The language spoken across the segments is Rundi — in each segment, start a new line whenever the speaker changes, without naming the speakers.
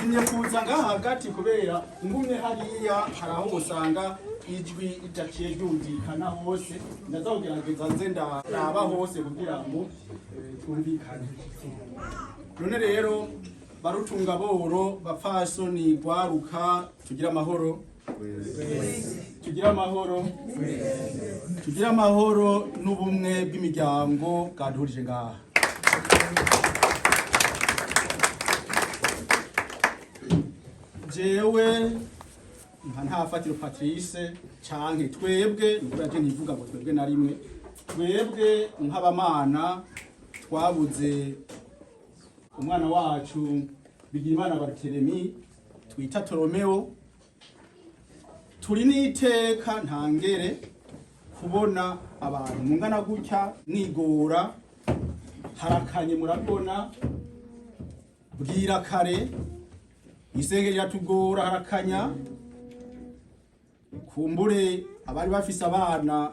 Nshimye kuza ngaha hagati kubera ngumye hariya hari aho usanga ijwi ridaciye ryumvikana hose. Ndaza kugerageza nze ndaraba hose kugira ngo twumvikane. None rero, barutunga boro, bapfasoni, gwaruka, tugira amahoro, tugira amahoro, tugira amahoro n'ubumwe bw'imiryango bwaduhurije ngaha. Jewe nka Ntafatiro Patrice, canke twebwe, nukuri je ntivuga ngo twebwe na rimwe, twebwe nk'abamana twabuze umwana wacu Bigirimana Barthelemy twita Toromeo, turi n'iteka ntangere kubona abantu mungana gutya mwigora. Harakanye, murabibona, bwira kare, isenge riratugora, harakanya. Kumbure abari bafise abana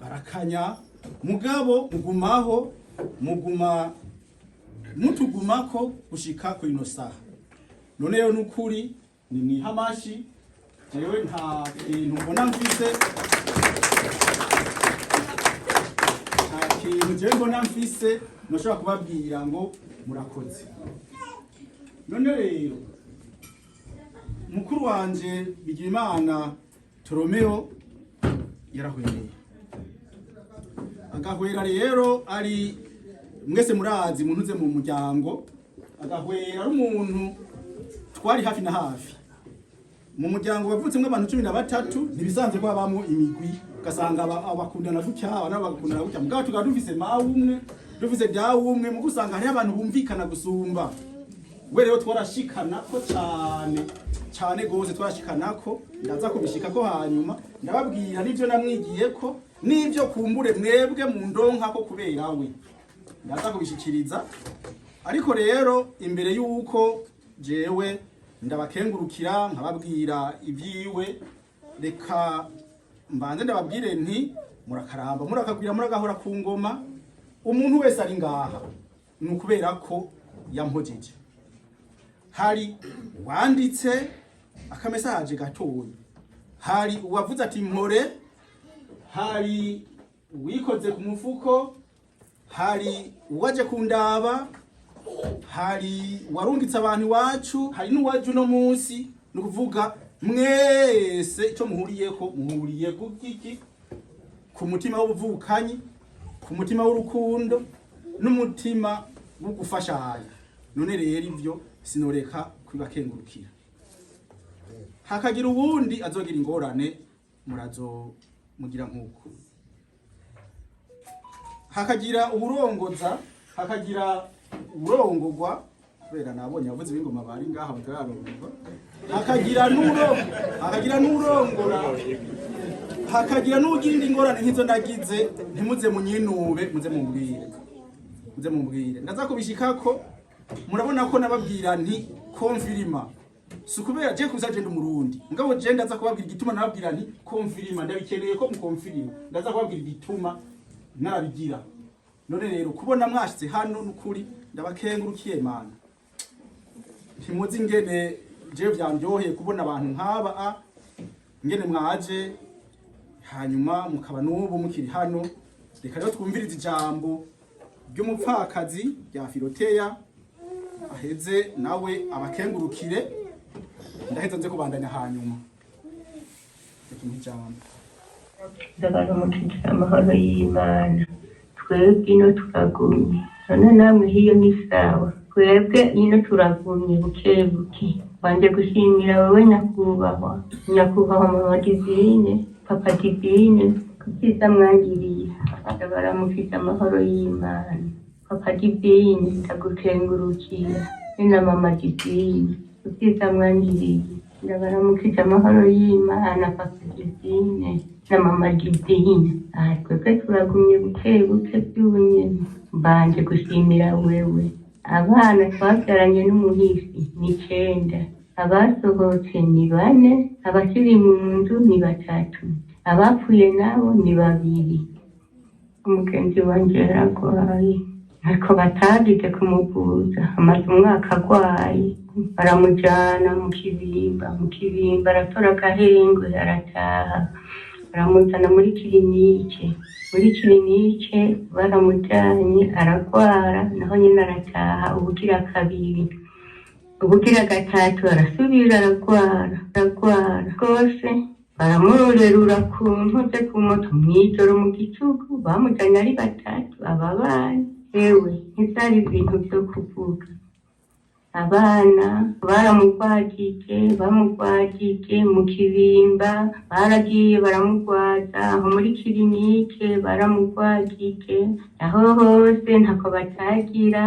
barakanya, mugabo mugumaho, muguma mutugumako gushika kuri ino saha. None rero nukuri ni mwihamashi, jewe nta kintu mbona mfise, nta kintu jewe mbona mfise noshobora kubabwira ngo murakoze. None rero mukuru wanje Bigirimana Toromeo yarahwereye, agahwera rero ari mwese murazi muntuze mu muryango, agahwera ari umuntu twari hafi na hafi mu muryango wavutsemwo abantu 13. Ntibisanzwe ko habamwo imigwi, ugasanga abakundana gutya, aba nabo bagakundana gutya, mugabo tukaba dufise mawe umwe, dufise dawe umwe, mugo usanga hariho abantu bumvikana gusumba. We rero twarashikana ko cane cane gose, twarashikana ko ndaza kubishika ko hanyuma ndababwira n'ivyo namwigiye ko n'ivyo kumbure mwebwe mu ndonka ko kubera we ndaza kubishikiriza. Ariko rero imbere y'uko jewe ndabakengurukira nkababwira ibyiwe, reka mbanze ndababwire nti murakaramba, murakagwira, muragahora ku ngoma. Umuntu wese ari ngaha ni ukubera ko yampojeje. Hari uwanditse akamesaje gatoyi, hari uwavuze ati mpore, hari uwikoze ku mufuko, hari uwaje kundaba, hari uwarungitse abantu iwacu, hari n'uwaje uno munsi. Ni ukuvuga mwese icyo muhuriyeko, muhuriye ku giki? Ku mutima w'ubuvukanyi, ku mutima w'urukundo n'umutima wo gufashanya. None rero ivyo sinoreka kubibakengurukira. Hakagira uwundi azogira ingorane, murazo mugira nk'uko hakagira uburongoza, hakagira uburongogwa, kubera nabonye abavuzi b'ingoma bari ngaha batararongorwa, hakagira n'urongora, hakagira n'ugira ingorane nk'izo nagize, ntimuze munyinube, muze mumbwire, muze mumbwire, ndaza kubishikako. Murabona ko nababwira nti confirma, si ukubera je kuza je ndi umurundi, mugabo je ndaza kubabwira igituma nababwira nti confirma, ndabikeneye ko mukonfirima, ndaza kubabwira igituma narabigira. None rero kubona mwashitse hano, nukuri ndabakengurukiye. Mana, ntimuzi ingene jewe vyandyoheye kubona abantu nk'aba a ingene mwaje, hanyuma mukaba n'ubu mukiri hano. Reka rero twumvirize ijambo ry'umupfakazi rya Filoteya, aheze nawe abakengurukire, ndaheza nze kubandanya hanyuma. Reka tumuhe ijambo.
Ndabaramukije amahoro y'Imana. Twebwe ino turagumye, none namwe hiyo ni sawa? Twebwe ino turagumye buke buke. Wanje gushimira wewe nyakubahwa, nyakubahwa mama Divine, papa Divine, ku byiza mwangiriye. Ndabaramukije amahoro y'Imana. Papa Divine, ndagukengurukiye, ni na mama Divine ku byiza mwangiriye. Ndabaramukije amahoro y'Imana, papa Divine na mama Divine. Aha twebwe turagumye buke buke by'ubunyene. Mbanje gushimira wewe. Abana twabyaranye n'umuhisi ni 9, abasohotse ni 4, abakiri mu nzu ni 3, abapfuye nabo ni 2. Umugenzi wanje yaragwaye, ntako batagize kumuvuza, amaze umwaka agwaye. Baramujana mu Kibimba, mu Kibimba aratora agahengwe arataha. Baramuzana muri kirinike, muri kirinike baramujanye aragwara, naho nyene arataha ubugira kabiri. Ubugira gatatu arasubira aragwara, aragwara rwose, baramurerura ku ntuze ku moto mw'ijoro mu gicuku, bamujanye ari batatu ababanyi. Ewe ntivyari ibintu vyo kuvuga. Abana baramugwajije, bamugwajije mu Kibimba, baragiye baramugwaza aho muri kirinike baramugwajije, aho hose ntako batagira.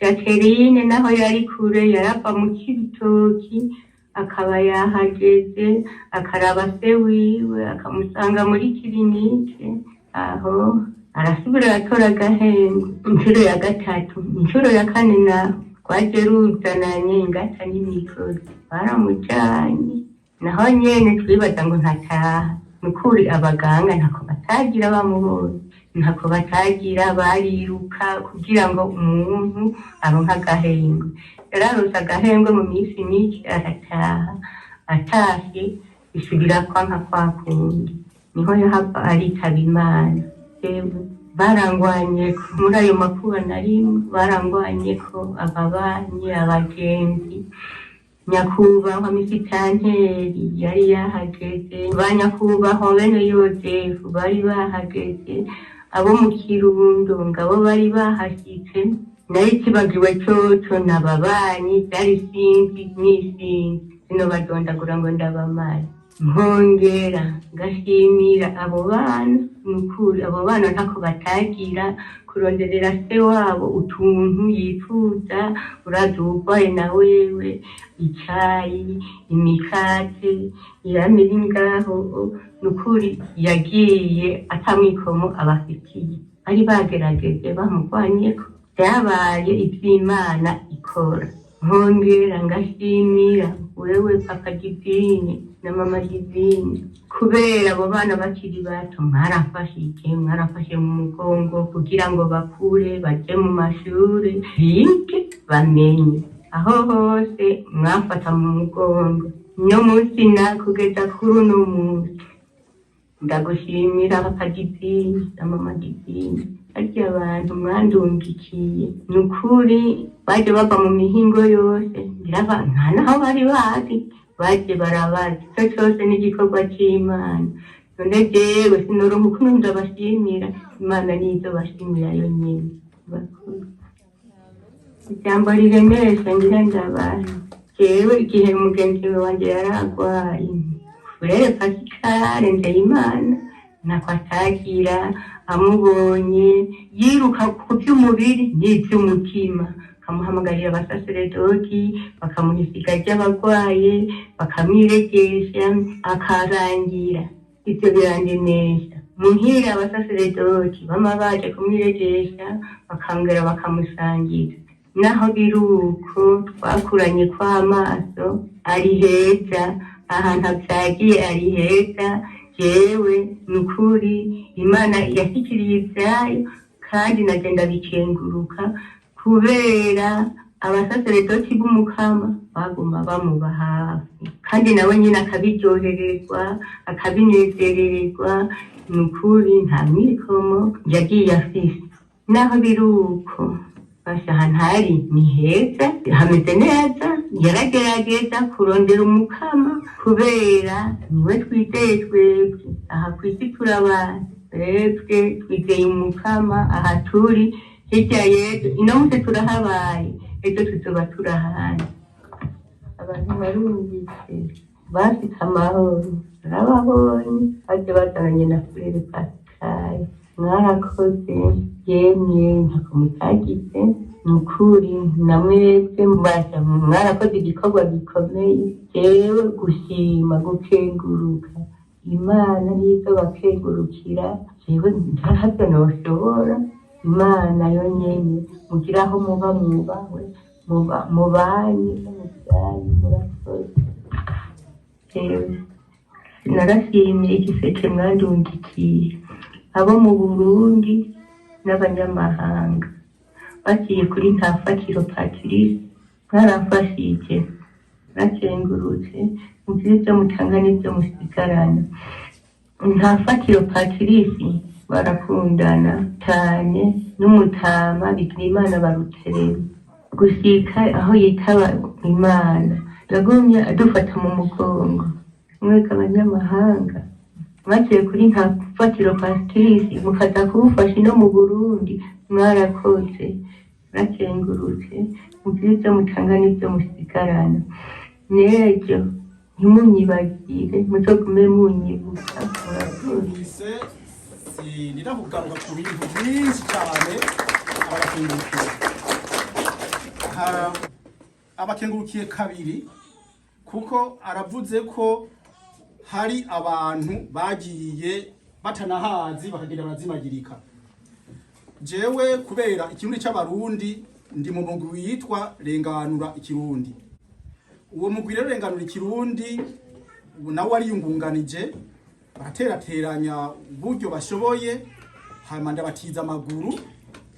Jacqueline naho yari kure yarava mu Cibitoki akaba yahageze, akaraba se wiwe akamusanga muri kirinike aho, arasubira aratora agahengwe inshuro ya gatatu. Inshuro ya kane naho rwaje ruzananye ingata n'imigozi, baramujanye naho nyene twibaza ngo ntataha. Nukuri abaganga ntako batagira bamubonye, ntako batagira, bariruka kugira ngo umuntu aronke agahengwe. Yararose agahengwe mu minsi mike arataha. Atashe bisubira kwanka kwa kundi, niho yahava aritaba Imana. Ewe barangwanyeko muri ayo makuba narimwe, barangwanyeko ababanyi, abagenzi. Nyakubahwa misitanteri yari yahageze, ba nyakubahwa bene Yozefu bari bahageze, abo mu Kirundo ngabo bari bahashitse. Nari kibagiwe coco n'ababanyi, vyari sinzi n'isinzi, sinobadondagura ngo ndabamare. Nkongera ngashimira abo bana, nukuri abo bana ntako batagira kuronderera se wabo utuntu yifuza. Urazi uwurwaye na wewe, icayi, imikate yama iri ngaho. Nukuri yagiye atamwikomo abafitiye, bari bagerageje bamugwanyeko, vyabaye ivy'Imana ikora. Nkongera ngashimira wewe papa Divine na mama Divine, kubera abo bana bakiri bato mwarafashije, mwarafashe mu mugongo kugira ngo bakure baje mu mashure bige bamenye. Aho hose mwafata mu mugongo no munsi na kugeza kuri uno munsi. Ndagushimira papa Divine na mama Divine. Harya abantu mwandungikiye, ni ukuri baje bava mu mihingo yose, ngira nta naho bari bazi, baje barabaza. Ico cose n'igikorwa c'Imana. None jewe sinoronka ukuntu ndabashimira, Imana niyo bashimira yonyene. Murakoze. Ijambo riremesha ngira ndabahe, jewe igihe mugenzi wanje yari agwaye, Furere Pascal Nzeyimana ntako atagira, amubonye yiruka ku vy'umubiri n'ivy'umutima, akamuhamagarira abasaseredoti bakamuha isiga ry'abagwaye, bakamwiregesha akarangira. Ivyo birandemesha. Muhira abasaseredoti bama baje kumwiregesha, bakongera bakamusangiza. Naho biri uko, twakuranye kw'amaso, ari heza ahantu avyagiye, ari heza. Jewe nukuri Imana yashikiriye ivyayo, kandi naje ndabikenguruka kubera abasaseredoti b'Umukama baguma bamuba hafi, kandi nawe nyine akabiryohererwa, akabinezerererwa. Nukuri nta mwikomo yagiye afise. Naho biri uko, basha ahantu hari ni heza, hameze neza. Yaragerageza kurondera Umukama kubera niwe twizeye. Twebwe aha kw'isi turabana, twebwe twizeye Umukama. Aha turi hirya y'ejo, ino munsi turahabaye, ejo tuzoba turahandi. Abantu barumvise bafite amahoro, narababonye baje bazananye na Furere Pascal. Mwarakoze yemye, ntako mutagize. Ni ukuri na mwebwe mbasha mwarakoze igikorwa gikomeye. Jewe gushima, gukenguruka Imana nizo bakengurukira, jewe ntavyo noshobora. Imana yonyene mugira aho muba mwubahwe, muba mubanye no mu byanyu. Murakoze. Jewe narashimye igiseke mwandungikiye, abo mu Burundi n'abanyamahanga baciye kuri Ntafatiro Patrice. Mwaramfashije, mwarakengurutse, mugire ibyo mutanga n'ibyo musigarana. Nta Fatiro Patirisi barakundana cyane n'umutama Bigirimana Baruterere gushika aho yitaba Imana. Yagumye adufata mu mugongo mwega abanyamahanga mwaciye kuri Nta Fatiro Patirisi mukaza kuwufasha ino mu Burundi. Mwarakoze, mwarakengurutse, mugire ibyo mutanga n'ibyo musigarana. N'ejo ntimunyibagire, muzogume munyibuka. Murakoze.
Ise sinira kugaruka ku bintu byinshi cyane. Abakengurukiye, abakengurukiye kabiri, kuko aravuze ko hari abantu bagiye batanahazi bakagenda barazimagirika. Jewe kubera Ikirundi c'Abarundi, ndi mu mugwi witwa Renganura Ikirundi. Uwo mugwi rero, Renganura Ikirundi, ubu nawe wariyungunganije, baraterateranya uburyo bashoboye, hanyuma ndabatiza amaguru,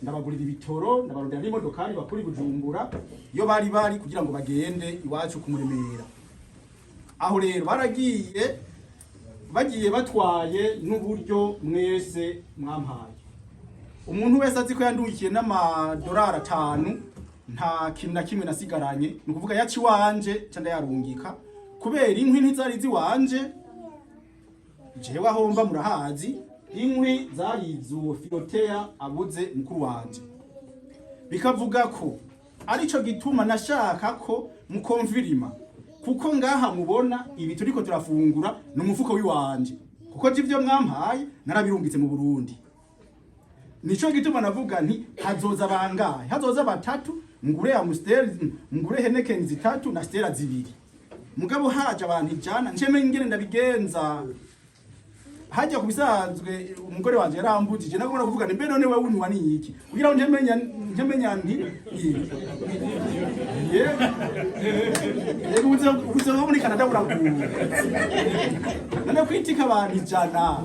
ndabagurira ibitoro, ndabarondera n'imodokari bakuri Bujumbura iyo bari bari kugira ngo bagende iwacu kumuremera. Aho rero baragiye, bagiye batwaye n'uburyo mwese mwampaye. Umuntu wese azi ko yandukiye n'amadolari 5, nta kintu na kimwe nasigaranye. Ni ukuvuga yaca iwanje ca ndayarungika, kubera inkwi ntizari ziwanje. Jewe aho mba murahazi, inkwi zari izuwo Filotea abuze mukuru wanje. Bikavuga ko arico gituma nashaka ko mukonfirima, kuko ngaha mubona ibi turiko turafungura ni umufuko w'iwanje, kuko je ivyo mwampaye narabirungitse mu Burundi. Nico gituma navuga nti hazoza bangahe? Hazoza batatu, ngure Amstel, ngure Heineken zitatu na Stella zibiri. Mugabo haje abantu 100, nceme ingene ndabigenza. Hajya kubisanzwe umugore wanje yarambujije, nagomba kuvuga nti: "Mbe none wewe unywa ni iki?" Kugira ngo njemenya nti yego, ubuzima bwo muri Canada buragoye. None kwitika abantu 100,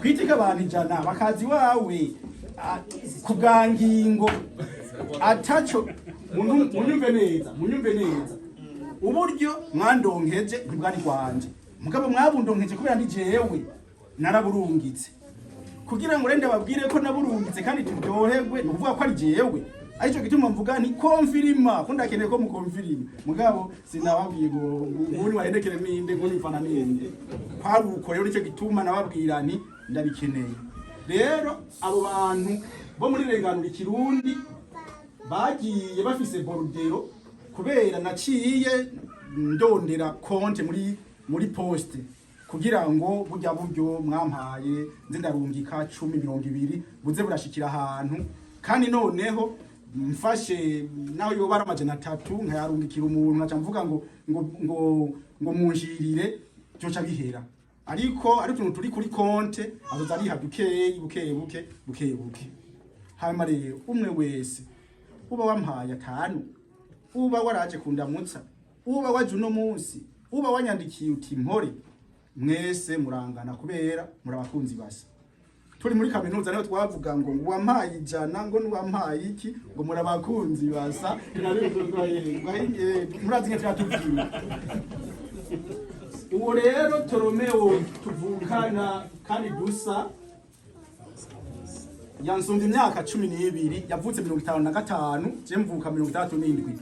kwitika abantu 100 bakazi wawe ku bwa ngingo ataco. Munyumve neza, munyumve neza. Uburyo mwandonkeje ntibwari rwanje, mugabo mwabundonkeje kubera ndi jewe naraburungitse. Kugira ngo rende babwire ko naburungitse kandi turyoherwe, ni ukuvuga ko ari jewe. Arico gituma mvuga nti konfirima, ko ndakeneye ko mukonfirima. Mugabo sinababwiye ngo nguni wahendekere ninde, nguni mfana ninde. Kwari uko rero, nico gituma nababwira nti ndabikeneye. Rero abo bantu bo muri Renganura Ikirundi bagiye bafise bordereau, kubera naciye ndondera konte muri poste kugira ngo burya buryo mwampaye nze ndarungika 10, 20, buze burashikira ahantu. Kandi noneho mfashe naho yoba ari 300 nkayarungikira umuntu, nkaca mvuga ngo munjirire, byoca bihera. Ariko ari utuntu turi kuri konte, azoza ariha dukeyi, buke buke, buke buke. Hanyuma rero umwe wese, uba wampaye 5, uba waraje kundamutsa, uba waje uno munsi, uba wanyandikiye uti mpore, mwese murangana kubera muri abakunzi basa. Turi muri kaminuza niho twavuga ngo wampaye 100, ngo nuwampaye iki, ngo muri abakunzi basa. Murazi nka turatubwira. Uwo rero Toromeo tuvukana kandi dusa, yansumvye imyaka 12. Yavutse 55, je mvuka 67.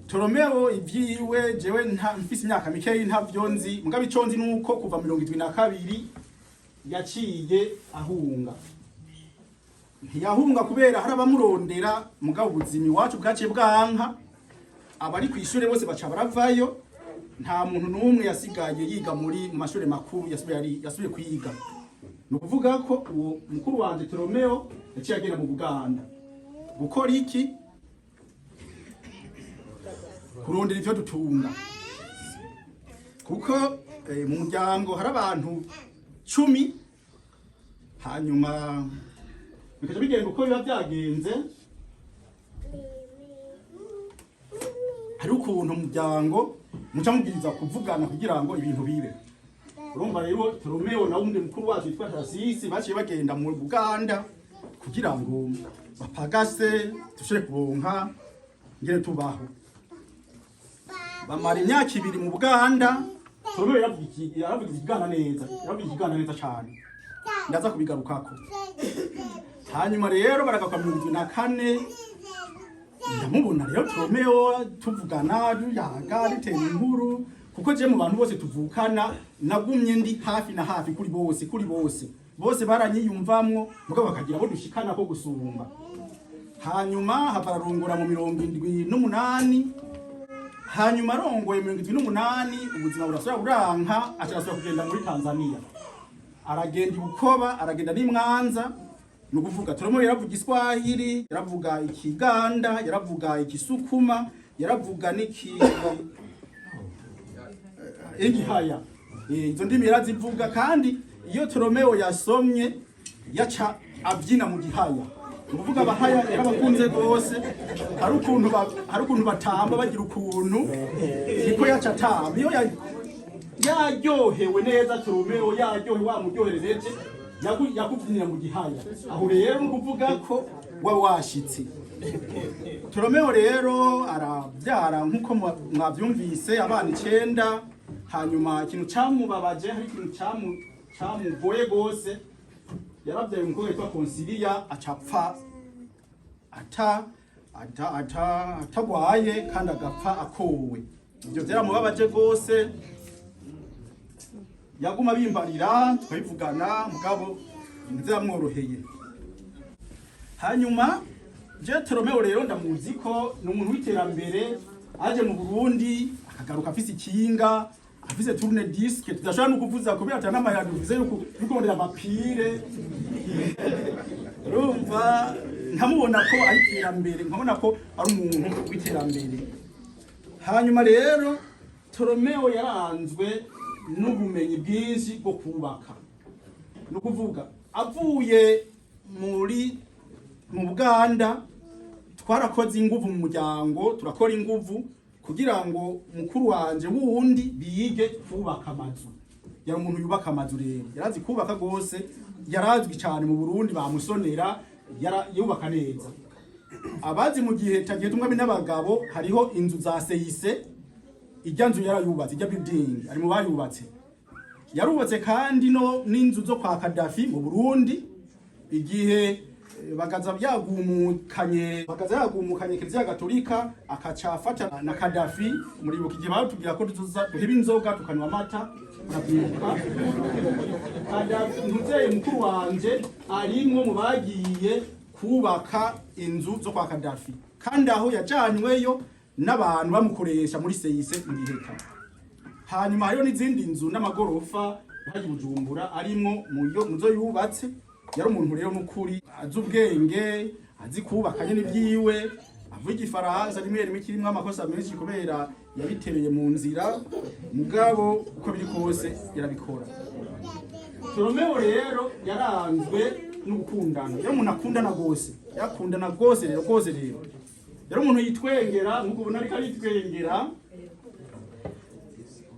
Toromeo ivyiwe jewe nta mfise imyaka mikeyi, ntavyo nzi. Mugabo ico nzi nuko kuva 72 yaciye ahunga. Ntiyahunga kubera hari abamurondera, mugabo ubuzima iwacu bwaciye bwanka, abari kw'ishure bose baca baravayo. Nta muntu n'umwe yasigaye yiga muri mu mashuri makuru yasubiye kwiga. Ni ukuvuga ko uwo mukuru wanje Toromeo yaciye agenda mu Buganda gukora iki? Kurondera ivyo dutunga, kuko mu muryango hari abantu 10. Hanyuma bikaca bigenda uko biba byagenze. Hari ukuntu umuryango muca mubwiriza kuvugana kugira ngo ibintu bibe. Urumva rero Toromeo na wundi mukuru wacu witwa Tarasisi baciye bagenda mu Buganda kugira ngo bapagase dushobore kuronka. Ngene tubaho. Bamara imyaka 2 mu Buganda. Toromeo yaravuga ikiganda neza, yaravuga ikiganda neza cyane, ndaza kubigarukako. Hanyuma rero baragaruka 74, ndamubona rero Toromeo, tuvugana, tuyaga, dutera inkuru, kuko je mu bantu bose tuvukana nagumye ndi hafi na hafi kuri bose, kuri bose bose baranyiyumvamwo, mugabo bakagira abo dushikana ko gusumba. Hanyuma hava ararongora mu 78. Hanyuma arongoye 78, ubuzima burasubira buranka, aca arasubira kugenda muri Tanzania, aragenda i Bukoba, aragenda n'i Mwanza. Ni ukuvuga Toromeo yaravuga Igiswahili, yaravuga Ikiganda, yaravuga Igisukuma, yaravuga n'iki Igihaya. Izo ndimi yarazivuga, kandi iyo Toromeo yasomye yaca abyina mu Gihaya. Ni ukuvuga Abahaya yarabakunze rwose. Hari ukuntu batamba, bagira ukuntu, niko yaca atamba iyo yaryohewe neza. Toromeo yaryohewe, wamuryohereje, yakubyinira mu Gihaya. Aho rero ni ukuvuga ko waba washitse. Toromeo rero arabyara, nk'uko mwabyumvise, abana 9. Hanyuma ikintu cyamubabaje, hari ikintu cyamugoye rwose, yarabyaye umukobwa witwa Konsilia, acapfa ata ata ata atagwaye kandi agapfa akowe. Ibyo byaramubabaje rwose, yaguma bimbarira, tukabivugana, mugabo ntibyamworoheye. Hanyuma je Toromeo rero ndamuzi ko ni umuntu w'iterambere. Aje mu Burundi akagaruka afise ikinga, afise tourne-disque tudashobora no kuvuza kubera ata n'amahera duvuze yuko yukurondera amapire. Urumva, nkamubona ko ari iterambere, nkabona ko ari umuntu w'iterambere. Hanyuma rero Toromeo yaranzwe n'ubumenyi bwinshi bwo kubaka. Ni ukuvuga avuye mu Buganda, twarakoze inguvu mu muryango, turakora inguvu kugira ngo mukuru wanje wundi bige kubaka amazu. Yari umuntu yubaka amazu rero, yarazi kubaka gose, yarazwi cyane mu Burundi, bamusonera, yubaka neza. Abazi mu gihe tagiye tumwe n'abagabo, hariho inzu za seyise, ijya nzu yarayubatse, ijya building ari mu bayubatse. Yarubatse kandi no n'inzu zo kwa Kadafi mu Burundi, igihe Bagaza yagumukanye Kiliziya Gatolika, akaca afata na Kadafi. Muribuka igihe batubwira ko tuzoza duheba inzoga tukanywa amata? Murabyibuka? Kadafi ntuzeye mukuru wanje arimwo mu bagiye kubaka inzu zo kwa Kadafi, kandi aho yajanyweyo n'abantu bamukoresha muri seyise mu Giheta. Hanyuma hariho n'izindi nzu n'amagorofa haji Bujumbura arimwo muzo yubatse. Yari umuntu rero n'ukuri azi ubwenge, azi kubaka nyene ibyiwe, avuga Igifaransa rimwe rimwe kirimwo amakosa menshi kubera yabitereye mu nzira, mugabo uko biri kose yarabikora. Toromeo rero yaranzwe no gukundana, yari umuntu akundana gose, yakundana gose rero gose. Rero yari umuntu yitwengera, nk'uko ubona ariko aritwengera.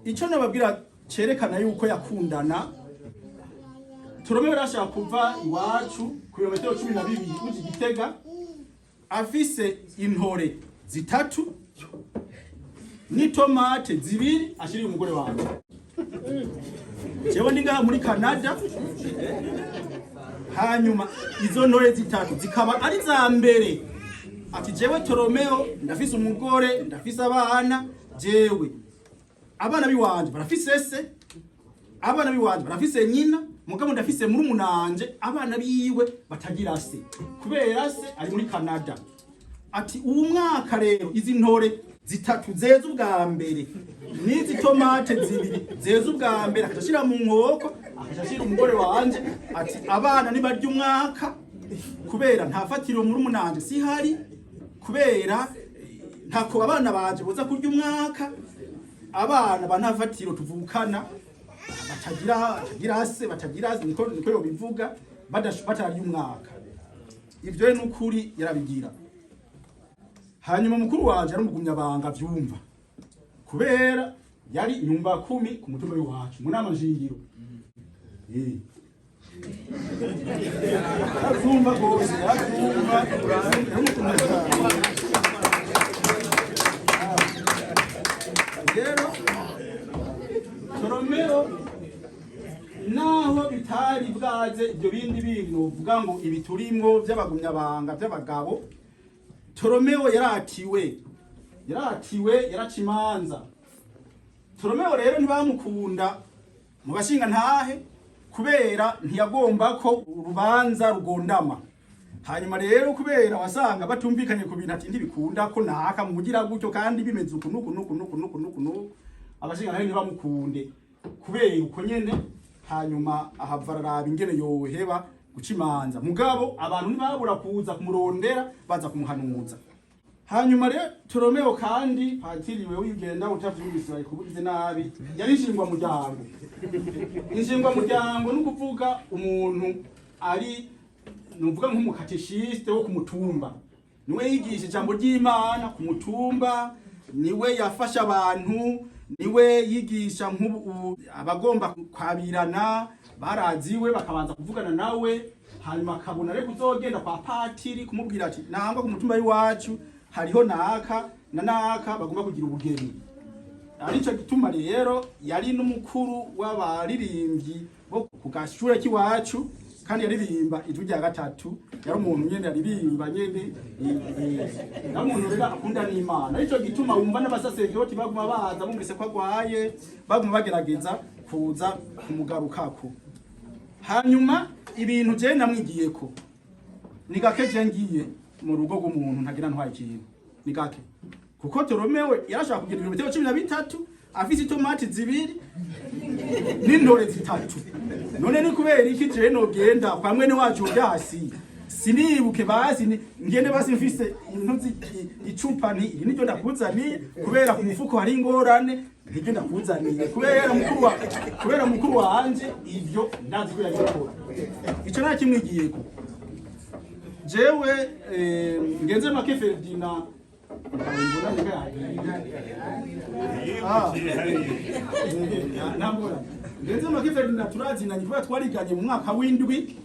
Icyo nababwira cyerekana yuko yakundana, Toromeo yarashaka kuva iwacu ku birometero 12 uja Gitega, afise intore zitatu n'itomate zibiri ashiriye umugore wanje. Jewe ndi ngaha muri Canada. Hanyuma izo ntore zitatu zikaba ari za mbere. Ati: "Jewe Toromeo ndafise umugore, ndafise abana, jewe abana biwanje barafise se, abana biwanje barafise nyina, mugabo ndafise murumunanje abana biwe batagira se kubera se ari muri Canada." Ati: "Uwu mwaka rero izi ntore zitatu zeze ubwa mbere n'izi tomate zibiri zeze ubwa mbere," akaca ashira mu nkoko, akaca ashira umugore wanje, ati: "Abana nibarya umwaka, kubera nta fatiro murumunanje sihari, kubera ntako abana banje boza kurya umwaka, abana ba nta fatiro tuvukana batagira se, batagira se," niko yobivuga, batarya umwaka. Ivyo rero nukuri yarabigira. Hanyuma mukuru wanje ari umugumyabanga vyumva, kubera yari nyumba kumi ku mutumba w'iwacu mu nama nshingiro. Aravyumva rwose, aravyumva, yaramukunda cyane. Novuga ngo ibi turimwo by'abagumyabanga by'abagabo. Toromeo yaratiwe, yaratiwe, yaraca imanza. Toromeo rero ntibamukunda mu bashinga ntahe kubera ntiyagomba ko urubanza rugondama. Hanyuma rero kubera wasanga batumvikanye ku bintu, ati ntibikunda ko naka mugira gutyo kandi bimeze uku nuku nuku nuku nuku nuku nuku. Abashinga ntahe ntibamukunde kubera uko nyene. Hanyuma ahava araraba ingene yoheba guca imanza, mugabo abantu ntibabura kuza kumurondera, baza kumuhanuza. Hanyuma rero Toromeo kandi, patiri, wewe ugenda utavyumvise bayikubugize nabi, yari inshingwa muryango. Inshingwa muryango ni ukuvuga umuntu ari, nuvuga nk'umukateshiste wo ku mutumba, niwe yigisha ijambo ry'Imana ku mutumba, niwe yafasha abantu, niwe yigisha nk'ubu abagomba kwabirana baraziwe bakabanza kuvugana nawe. Hanyuma akabona rero kuzogenda kwa patiri kumubwira ati nangwa ku mutumba w'iwacu hariho naka na naka bagomba kugira ubugeni. Arico gituma rero yari n'umukuru w'abaririmbyi bo ku gashure k'iwacu, kandi yaririmba ijwi rya gatatu. Yari umuntu nyene yaririmba nyene, yari umuntu rero akunda n'Imana. Arico gituma wumva n'abasaseredoti baguma baza, bumvise ko agwaye baguma bagerageza kuza kumugarukako. Hanyuma ibintu je namwigiyeko ni gake. Je ngiye mu rugo rw'umuntu ntagira ntwaye ikintu, ni gake, kuko Toromewe yarashobora kugira ibirometero 13 afise itomati zibiri n'intore zitatu. None ni kubera iki je nogenda kwa mwene wacu byasi sinibuke basi ngende basi mfise intuzi icupa nti iri niryo ndakuzaniye kubera ku mufuko hari ingorane, niryo ndakuzaniye kubera mukuru wanje? Ivyo ndazi ko yabikora, ico nta kimwigiyeko jewe. Ngenze make Ferdinand mbona neka yagiye. Ntabwo ngenze make. Ferdinand turazinanye kubera twariganye mu mwaka w'indwi.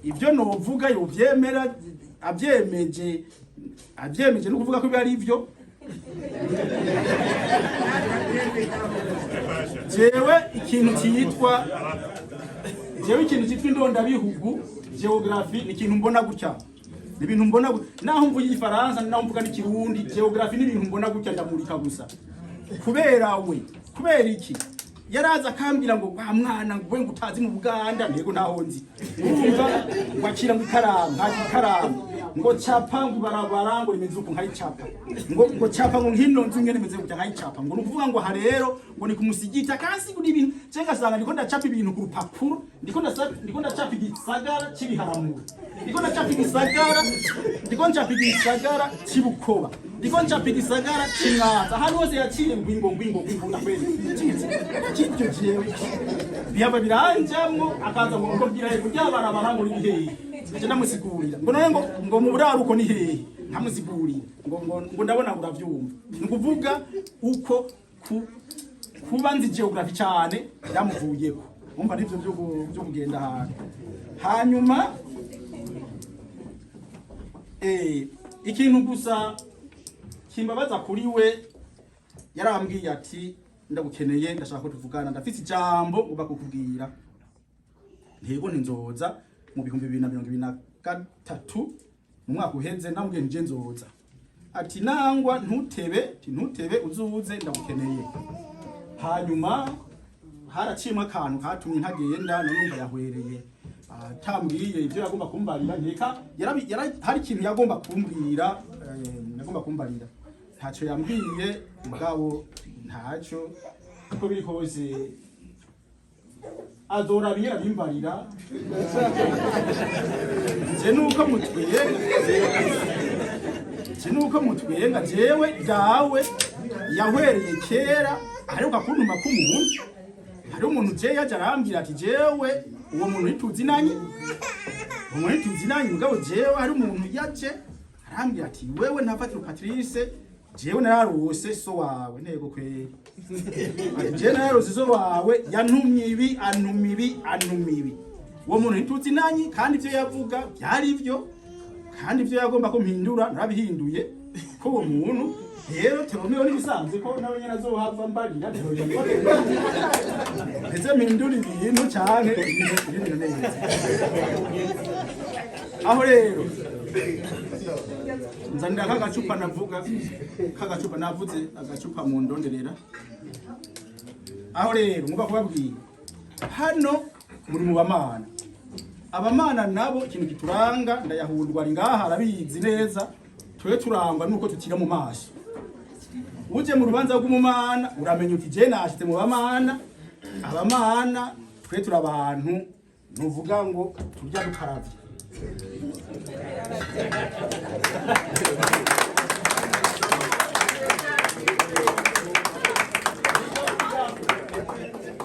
Ibyo novuga yovyemera, abyemeje, abyemeje no kuvuga ko biba ari ivyo. Jewe ikintu cyitwa indondabihugu, geography, ni ikintu mbona gutya, ni ibintu mbona gutya. Naho mvuga Igifaransa, naho mvuga n'Ikirundi, geography ni ibintu mbona gutya, ndamurika gusa. Kubera we, kubera iki, yaraza akambwira ngo wa mwana ngo we ngo utazi mu Buganda, ntego ntaho nzi. Urumva ngo akira ngo ikaramu, nkaje ikaramu, ngo capa, ngo ibarabara ngo rimeze uku, nkayicapa, ngo capa, ngo nkino nzu ngene imeze gutya, nkayicapa, ngo nukuvuga ngo aha rero ngo ni kumusigita kasi ngo ibintu. Je ngasanga ndiko ndacapa ibintu ku rupapuro, ndiko ndacapa igisagara cy'ibiharamuro, ndiko ndacapa igisagara, ndiko ncapa igisagara cy'Ibukoba, ndiko ncapa igisagara c'Imwaza, ahantu hose yaciye, ngwingo ngwingo ngwingo, ndakwezi kiryo jewe bihava biranjamwo. Akaza ngo mbwira yego ryabarabara ngo riri hehe, nje ndamusigurira, ngo none ngo mu buraruko ni hehe, nkamusigurira, ngo ndabona uravyumva. Ni ukuvuga uko kuba nzi geography cyane byamuvuyeko. Umva nivyo byo kugenda ahantu. Hanyuma ikintu gusa kimbabaza kuri we, yarambwiye ati ndagukeneye, ndashaka ko tuvugana, ndafise ijambo ngomba kukubwira. Ntego ntinzoza mu 2023, mu mwaka uheze. Namubwiye nje nzoza. Ati nangwa ntutebe, ati ntutebe uzuze, ndagukeneye. Hanyuma haraciyemo akantu katumye ntagenda. None numva yahwereye atambwiye ibyo yagomba kumbarira. Nkeka hari ikintu yagomba kumbwira, yagomba kumbarira, ntacyo yambwiye. Mugabo ntacyo, uko biri kose azora bihera bimbarira. Je nuko mutwenga, je nuko mutwenga, jewe dawe yahwereye kera aheruka kuntuma k'umuntu. Hari umuntu je yaje arambwira ati jewe uwo muntu ntituzinanye, uwo muntu ntituzinanye, mugabo jewe hari umuntu yaje arambwira ati wewe ntafatira Patrice, jewe nararose so wawe. Ntego kweri. Ati jewe nararose so wawe, yantumye ibi, antuma ibi, antuma ibi. Uwo muntu ntituzinanye, kandi ivyo yavuga byari ivyo. Kandi ivyo yagomba ko mpindura narabihinduye, ko uwo muntu rero Toromeo n'ibisanzwe ko nawe nyene azohava mbarira, ndetse mpindura ibintu canke ibintu neza. Aho rero nzanira kagacupa navuga, kagacupa navuze, agacupa mu ndonderera. Aho rero ngomba kubabwira, hano muri mu bamana, abamana nabo ikintu kituranga, ndayahundwa ari ngaha arabizi neza, twe turangwa nuko tutira mu maso. Uje mu rubanza rw'umumana uramenya uti: "Je nashitse mu bamana." Abamana twe turi abantu nuvuga ngo turya dukaravye.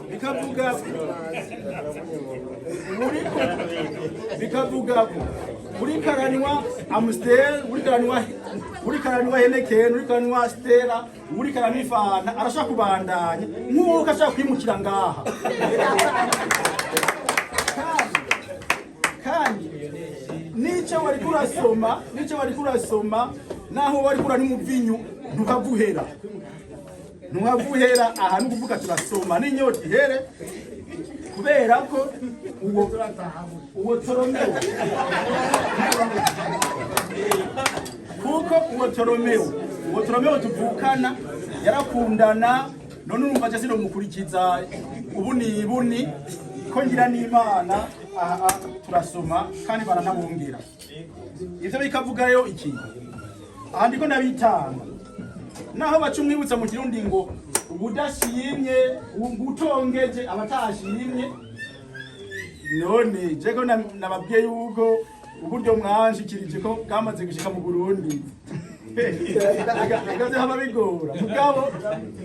Bikavuga uriko, bikavuga ko uriko aranywa Amstel, uriko aranywa Heineken, uriko aranywa Stella, uriko aranywa Ifanta, arashaka kubandanya nk'uko ashaka kwimukira ngaha. Kandi nico wariko urasoma, naho wariko uranywa umuvinyu, ntuhavuhera, ntuhavuhera. Aha ni ukuvuga turasoma n'inyota ihere, kubera ko uwo Toromeo, kuko uwo Toromeo tuvukana yarakundana. None urumva je sinomukurikiza ubu ni ibuni ko ngira n'Imana. Aha turasoma kandi baranabongera. Ivyo bikavuga rero iki? Aha ndiko ndabitanga naho baca umwibutsa mu Kirundi ngo ubudashimye utongeje abatashimye. None jego nababwiye yuko uburyo mwanshikirije ko bwamaze gushika mu Burundi, ega haba bigora, mugabo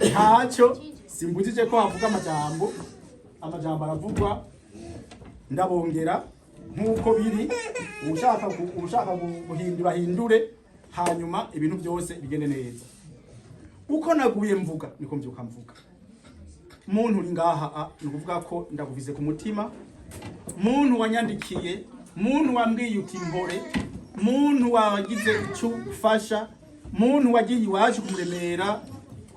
ntacyo simbujije ko havuga amajambo. Amajambo aravugwa, ndabongera nk'uko biri. Ushaka guhindura hindure, hanyuma ibintu byose bigende neza. Uko naguye mvuga niko mbyuka mvuga. Muntu uri ngaha, ni ukuvuga ko ndakuvize ku mutima. Muntu wanyandikiye, muntu wambwiye uti mpore, muntu wagize icyo ufasha, muntu wagiye iwacu kumuremera,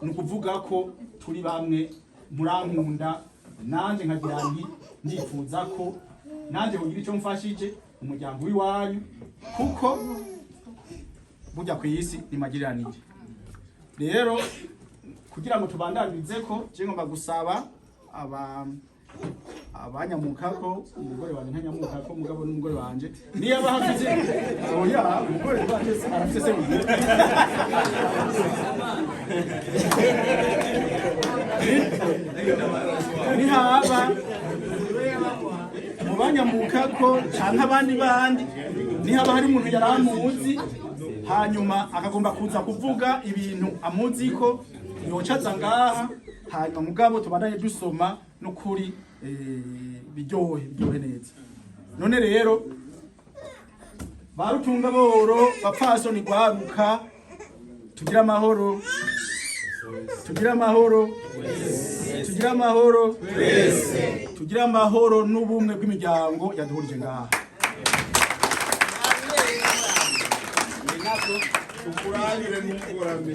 ni ukuvuga ko turi bamwe. Murankunda, nanjye nkagira nti ndifuza ko nanjye kugira icyo mfashije umuryango w'iwanyu, kuko burya ku isi ni magiranire. Rero kugira ngo tubandanize ko je ngomba gusaba aba abanyamukako, umugore wanje ntanyamukako, mugabo n'umugore wanje niyo aba hafite, oya, umugore wanje se arafite se wiwe. Nihaba mu banyamukako canke abandi bandi, nihaba hari umuntu yari amuzi hanyuma akagomba kuza kuvuga ibintu amuzi ko yocaza ngaha, hanyuma mugabo tubandanye dusoma n'ukuri, biryohe, biryohe neza. None rero barutunga boro, bapfasoni, rwaruka, tugira amahoro, tugira amahoro, tugira amahoro, tugira amahoro n'ubumwe bw'imiryango yaduhurije ngaha.
Tukurabire ntukurame.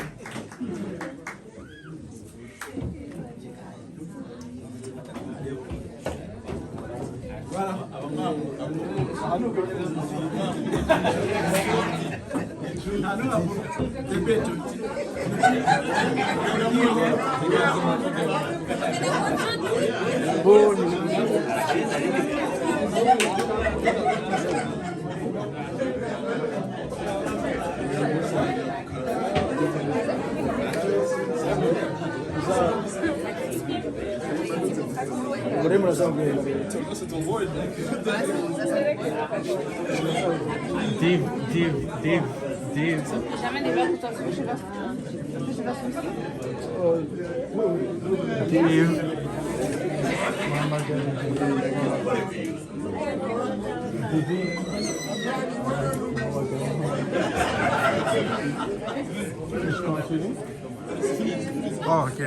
Dave, Dave, Dave, Dave.
Jamais des verres pour toi, je sais pas. Je sais pas.
Dave. Oh, ok.